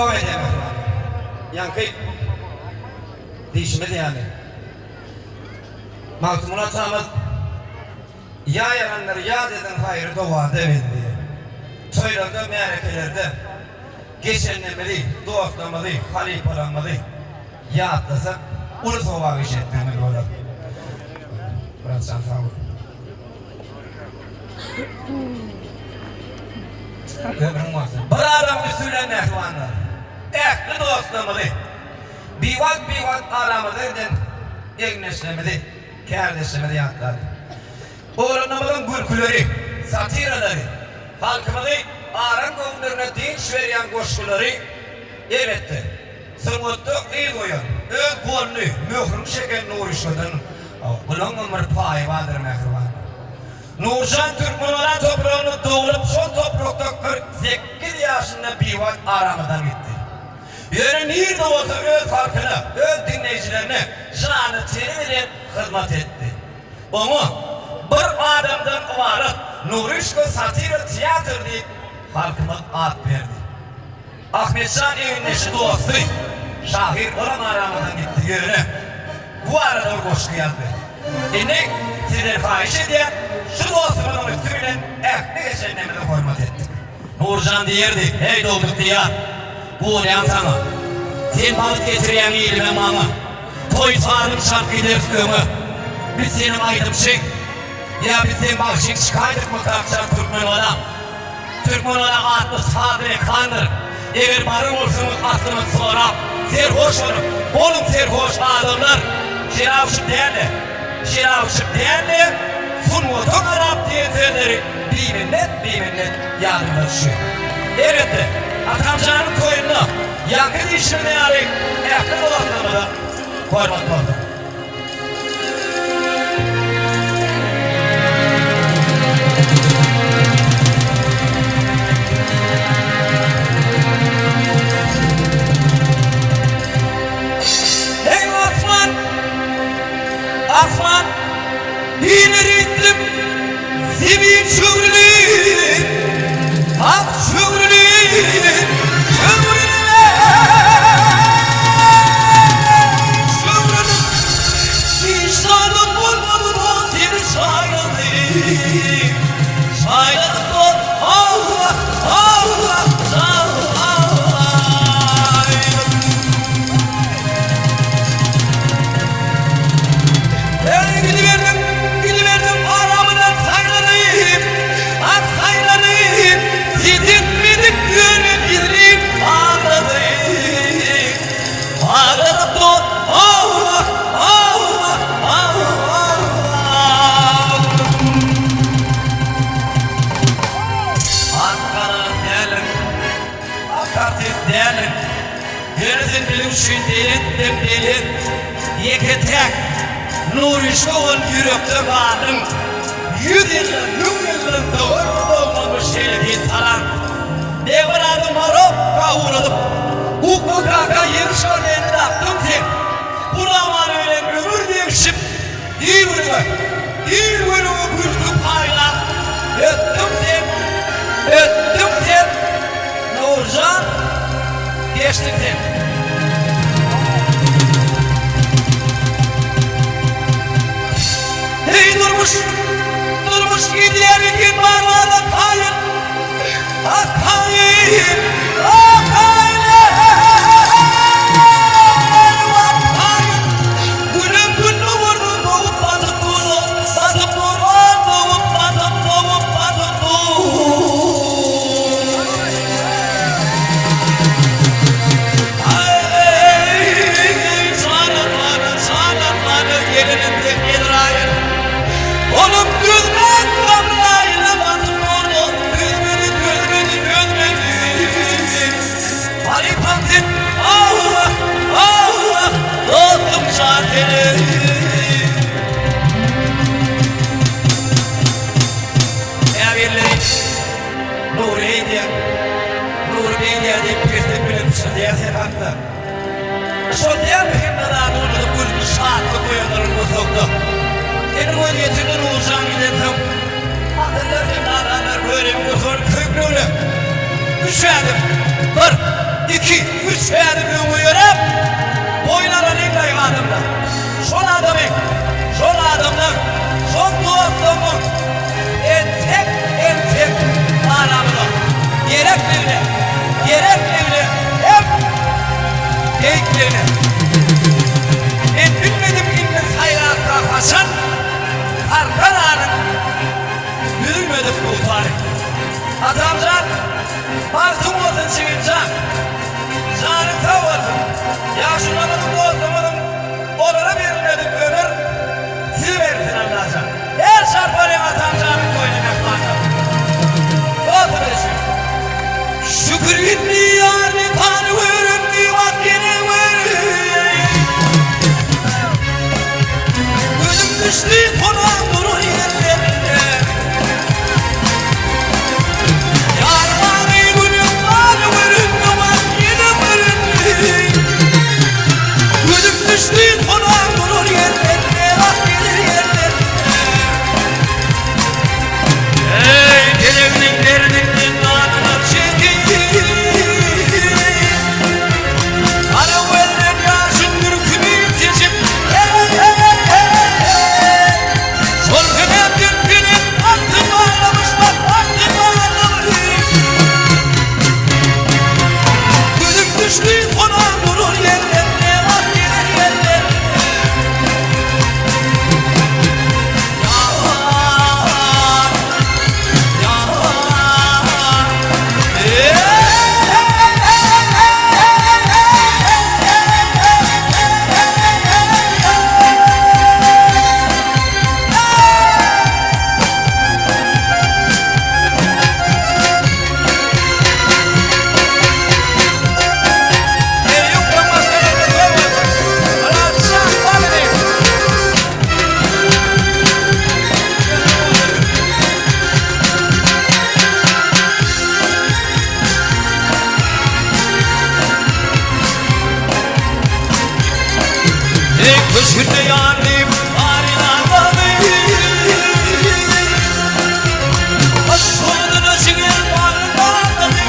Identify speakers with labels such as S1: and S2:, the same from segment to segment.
S1: Toba edýän mähribanlar. Ýaňky diýşimiz ýaly, Magtymguly atamyz Ýa ýaranlar ýat ediň haýry dowada belli diýýär. Toýlarda, märekelerde geçenlerimizi, dostlarymyzy, halypalarymyzy ýatlasak uly sogap iş etdigimiz bolar. Myratjan sag bol. Ömrüň bolsun. Bir adamyň üsti bilen mähribanlar, ähli dostlarymyzy, biwagt-biwagt aramyzda giden egindeşlerimizi, kärdeşlerimizi ýatlarys. Oglanlarymyzyň gülküleri, satiralary, halkymyzy aran göwünlerine dynç berýän goşgulary, elbetde, sungatda yz goýan, öz goluny, möhrüni çeken Nuryşadan bulaňam bir paýy bardyr mähribanlar. Nurjan Türkmenala topragynda doglup, şol toprakda 48 ýaşynda biwagt aramyzdan gitdi. Ýöne nirde bolsa öz halkyna, öz diňleýjilerine jany-teni bilen hyzmat etdi. Oňa Bir adamdan ybarat Nuryşka satira teatr diýip halkymyz at berdi. Ahmetjan egindeşi dosty, şahyr olam aramyzdan gitdi ýöne bu barada bir goşgy ýazdy. Indi sizden haýyş edýän şu dostumyzyň üsti bilen ähli geçenlerimize hormat etdik. Nurjan diýerdi, Heý dogduk diýar, guwanýan saňa. Sen bagt getirýäň ilime maňa. Toý sazyň çalyp gideris öňe. Biz seniň aýdymçyň, ýa biz seň bagşyň çykaýdykmy kakjan Türkmengala. Türkmengala atly saz mekandyr. Eger barar bolsaňyz aslyňyzy sorap, serhoş boluň, boluň serhoş adamlar. Şerap içip däl-de, şerap içip däl-de, sungata garap diýen sözleri biminnet, biminnet ýadymyza düşýär. Elbetde, Atamjanyň toýunda ýaňky diýşimiz ýaly ähli dostlarymyza hormat bolsun.
S2: Eý asman! Asman! Ine ritm, zemin çöwrülip, Hak çöwrülip, çöwrülip, çöwrülip, Hiç zadam bolmady dost seni şaýlady, Şaýlady dost, Allah, Allah, şaýlady. Eý, gidiberdim, gidiberdim, aramyzdan saýlanyp, ak saýlanyp, Gidipmedik ýöne gizlin agladyk, Agladyk dost, ah, ah, ah, ah.
S1: Ak garaly däldir, ak artist däldir. Ýöne sen biziň üçin belentden belent, ýeke-täk Nuryşka bolup ýürekde galdyň. Ýüz ýyldan, müň ýyldan dogarmy dogmazmy şeýle bir talant. Begmyrady Marokka ugradyp, Ukba kaka ýeňiş ordenini dakdyň sen. Bu zamana bilen ömür degşip, Il-günüňe, il-günüňe gülki paýlap, Ötdüň sen, ötdüň sen, Nurjan, geçdiň sen.
S2: Eý durmuş, durmuş gidýär eken barmana kaýyl, ah kaýyl, ah kaýyl eý, wah kaýyl. Günem gün nuruna dogup batyp dur, batyp dur, ah dogup batyp, dogup batyp dur. Aý, çanaklara, çanaklara gelinim sen Ezraýyl. Onuň düzmän Gabraýyla batyp dur, düzmedi, düzmedi, düzmedi. Halypam sen, ah, ah, dostum şa seni.
S1: Käbirleri Nury eýdýär, Nury beýdýär diýip peslik bilen pyşyrdaýar sen hakda. Şol dälmi hemme zady unudyp gülki şatlyk goýanlaryň gursakda. Seniň gözýetimden Nurjan gidensoň, asyrlar hem nadanlar göregiň gursagyny köýükligine. Üç ädim. Bir.
S2: iki, üç ädim öňe ýöräp, boýun alan iň laýyk adamlar. Şol adamy, şol adamlar, şol dostlarymyň entek, entek aramyzda gerekligine, gerekligine hem beýikligine. Men bilmedim indi saýlapka haçan Arkananyň düzülmedik dutary. Atamjan, bagtyň bolsun jigimjan. Janyň sag bolsun. Ýaşulamyzyň dostumyzyň olara berilmedik ömür size berilsin Allajan. Her şarpalyň Atamjanyň toýuna mähmanlar. Dostum üçin. Şükür indi ýar mekany göründi wagt ýene göründi. Gözüm düşdi konan duran ýerlerine. Ýar bagy gülüm bagy göründi wagt ýene göründi. Gözüm düşdi konan duran ýerlerine wagt gelir ýerlerine. Eý gereginiň derdinden danyna çekip. Gara gözden ýaşyn ürkümi seçip, Şol sebäpden pelek agzyn baglamyş, bak agzyn baglamyş. Gözüm düşdi konan duran ýerlerine, bak geler ýerlerine. Ýar, ýar, Eý köşgünde ýandy baryn adamy Baş boýnuna jiger baryn barlady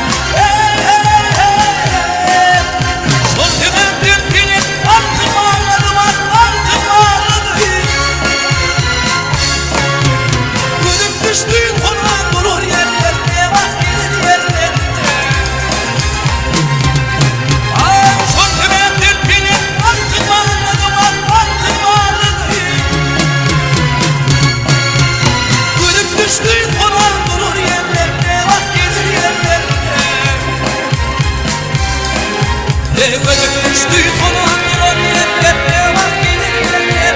S2: Şol sebäpden pelek altyn barlady bak altyn barlady Gözüm düşdi konan durar ýerlerine bak gelir ýerlerine Aý şol sebäpden pelek altyn barlady bak altyn barlady Gözüm düşdi konan durar ýerlerine bak gelir ýerlerine Gözüm düşdi konan durar ýerlerine bak gelir ýerlerine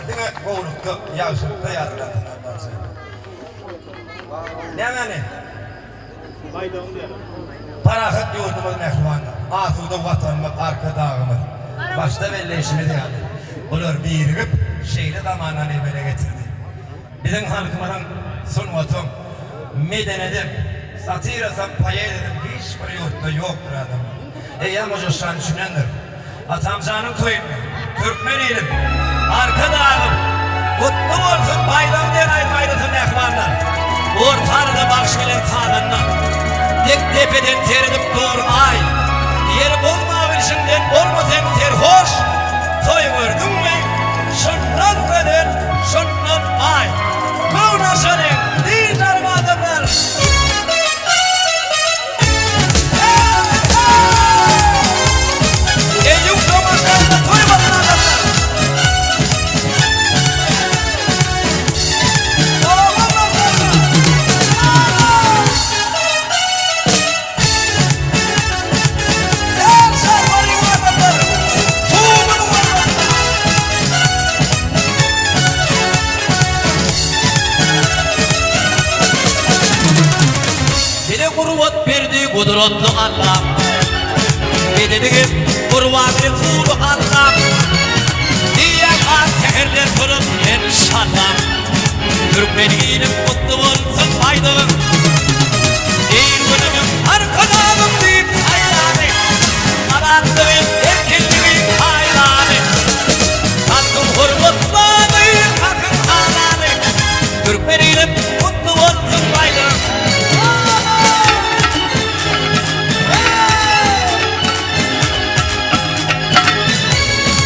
S1: Diňe gowlukda, ýagşylykda ýatlasyn Allajan. Nämäni? Parahat ýurdumyz mähribanlar, asuda Watanymyz, Arkadagymyz, başda belleýşimiz ýaly, bular birigip, şeýle zamanany emele getirdi. Biziň halkymyzyň sungatyň, medenedem, satirasam, poeziýasam hiç bir ýurtda ýokdur adamlar. Eýýäm ojaşan düşünendir. Atamjanyň toýunda, Türkmen ilim, Arkadagym, gutly bolsun baýram diýen aýdym aýdylsyn mähribanlar. Orta arada bagşy bilen sazanda, Dek depeden seredip dur aý, Ýeri bolma bilşiňden bolma sen serhoş, Toý gördüňmi, şundan gözel, şundan baý. Göwün açalyň, dynç alyň adamlar.
S2: Dile gurbat berdi gudratly Alla. Bedenige gurban Resuly Alla. Diýýän at säherden turup. Türkmen ilim gutly bolsun baýdagyň. Il-günümiň Arkadagym diýip aýdany, Azatlygy, erkinligi paýlany. Halkyň hormatlany, hakyň halany. Türkmen ilim gutly bolsun baýdagyň.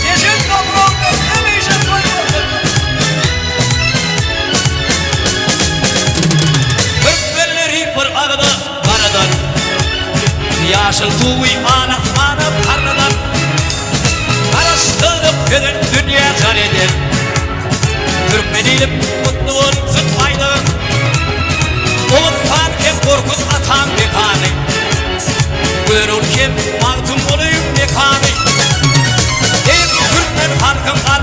S1: Yeşil topragda hemişe toý bolsun!
S2: Türkmenleri bir agza garadan, Ýaşyl suwy al-asmana parladan, Garaşsyzlyk sözün dünýä jar eden, Türkmen ilim gutly bolsun baýdagyň! Oguz han hem Gorkut ataň mekany, Görogly hem Magtymguly mekany. Eý, türkmen halkyň.